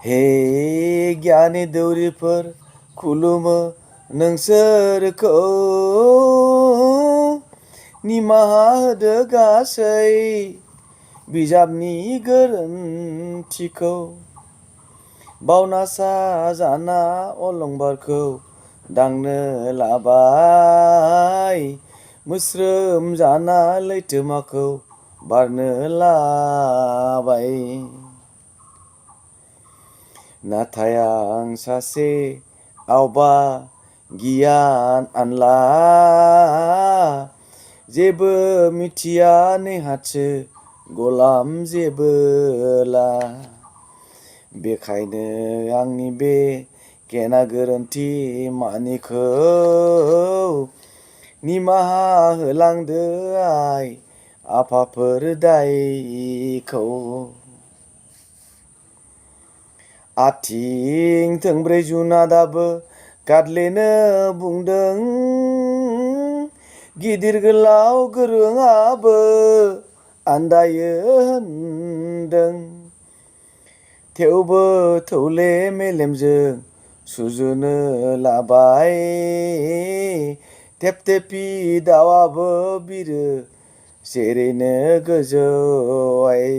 हे गियानि दौरिफोर खुलुमो नोंसोरखौ निमाहा होदो गासै बिजाबनि गोरोन्थिखौ बावना साजाना अलंबारखौ दांनो लाबाय मोस्रोम जाना लैथोमाखौ बारनो लाबाय नाथाय आं सासे आवबा गियान आनला जेबो मिथिया नेहाथसो गलाम जेबोला बेखायनो आंनि बे गेना गोरोन्थि मानिखौ निमाहा होलांदो आइ आफाफोर दायखौ आथिं थोंब्रै जुनादाबो गादलेनो बुंदों गिदिर गोलाव गोरोंआबो आन्दायो होनदों थेवबो थौले मेलेमजों सुजुनो लाबाय थेप थेपि दाउआबो बिरो जेरैनो गोजौआय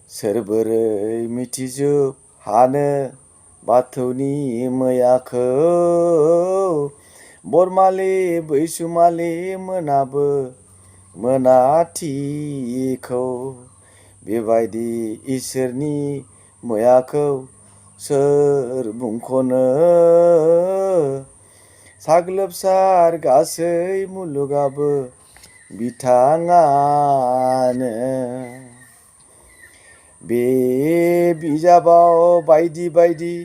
सोर बोरै मिथिजोब हानो बाथौनि मैयाखौ बरमालि बैसुमालि मोनाबो मोनाथिखौ बेबायदि इसोरनि मैयाखौ सोर बुंख'नो साग्लोबसार गासै मुलुगाबो बिथाङानो बे बिजाबाव बायदि बायदि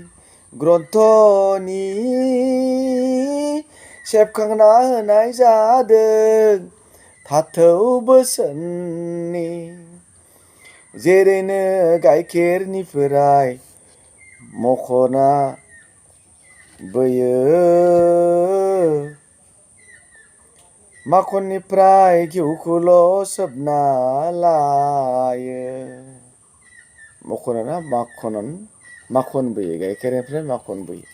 ग्रन्थनि सेबखांना होनाय जादों थाथौ बोसोननि जेरैनो गाइखेरनिफ्राय मखना बोयो माखननिफ्राय घिउखौल' सोबना लायो मखना माखन बोयो गाइखेरनिफ्राय माखन बोयो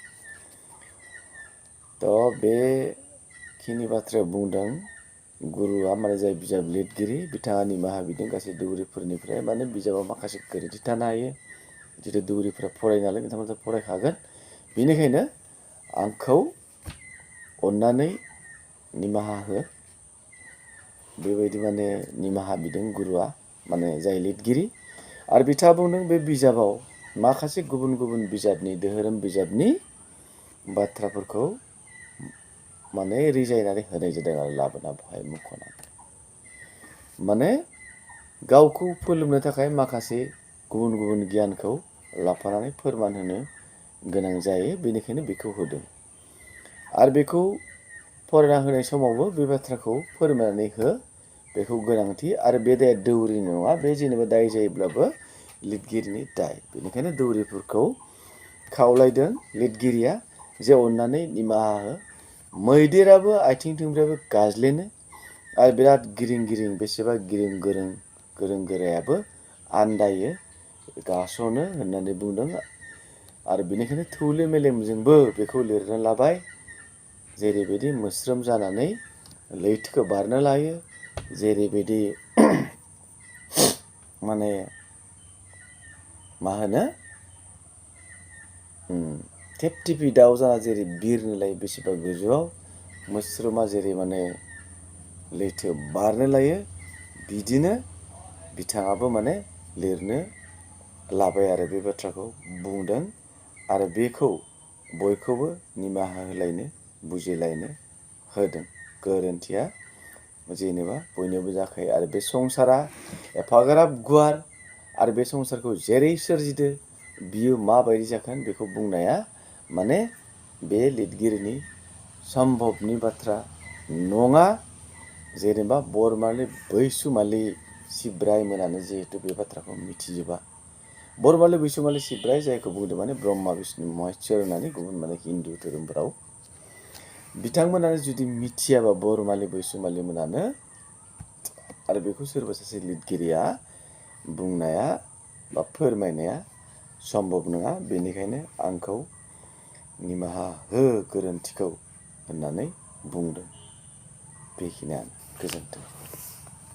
थ' बेखिनि बाथ्रायाव बुंदों गुरुआ माने जाय बिजाब लिरगिरि बिथाङा निमाहा बिदों गासै दौरिफोरनिफ्राय माने बिजाबाव माखासे गोरोन्थि थानो हायो जितु दौरिफोरा फरायनानै बिथांमोनहा फरायखागोन बेनिखायनो आंखौ अननानै निमाहा हो बेबायदि माने निमाहा बिदों गुरुआ माने जाय लिरगिरि आरो बिथाङा बुंदों बे बिजाबाव माखासे गुबुन गुबुन बिजाबनि धोरोम बिजाबनि बाथ्राफोरखौ माने रिजायनानै होनाय जादों आरो लाबोना बेहाय मुंख'नानै माने गावखौ फोलोमनो थाखाय माखासे गुबुन गुबुन गियानखौ लाफानानै फोरमान होनो गोनां जायो बेनिखायनो बेखौ होदों आरो बेखौ फरायना होनाय समावबो बे बाथ्राखौ फोरमायनानै हो बेखौ गोनांथि आरो बे दाया दौरिनि नङा बे जेनेबा दाय जायोब्लाबो लिरगिरिनि दाय बेनिखायनो दौरिफोरखौ खावलायदों लिरगिरिया जे अननानै निमाहा हो मैदेराबो आथिं थोंब्रैयाबो गाज्लेनो आरो बिराद गिरिं गिरिं बेसेबा गिरिं गोरों गोरायाबो आन्दायो गास'नो होननानै बुंदों आरो बेनिखायनो थौले मेलेमजोंबो बेखौ लिरनो लाबाय जेरैबायदि मोस्रोम जानानै लैथोखौ बारनो लायो जेरैबायदि माने मा होनो थेप टिपि दाउ जाना जेरै बिरनो लायो बेसेबा गोजौआव मोस्रोमा जेरै माने लैथो बारनो लायो बिदिनो बिथाङाबो माने लिरनो लाबाय आरो बे बाथ्राखौ बुंदों आरो बेखौ बयखौबो निमाहा होलायनो बुजिलायनो होदों गोरोन्थिया जेनेबा बयनोबो जाखायो आरो बे संसारा एफाग्राब गुवार आरो बे संसारखौ जेरै सोरजिदो बियो माबायदि जागोन बेखौ बुंनाया माने बे लिरगिरिनि सम्भबनि बाथ्रा नङा जेनेबा बरमालि बैसुमालि सिब्राय मोनानो जिहेतु बे बाथ्राखौ मिथिजोबा बरमालि बैसुमालि सिब्राय जायखौ बुंदों माने ब्रह्मा बिष्णु महेश्वर होननानै गुबुन माने हिन्दु धोरोमफोराव बिथांमोनानो जुदि मिथियाबा बरमालि बैसुमालि मोनानो आरो बेखौ सोरबा सासे लिरगिरिया बुंनाया बा फोरमायनाया सम्भब नङा। बेनिखायनो आंखौ निमाहा हो गोरोन्थिखौ होननानै बुंदों। बेखिनियानो। गोजोन्थों।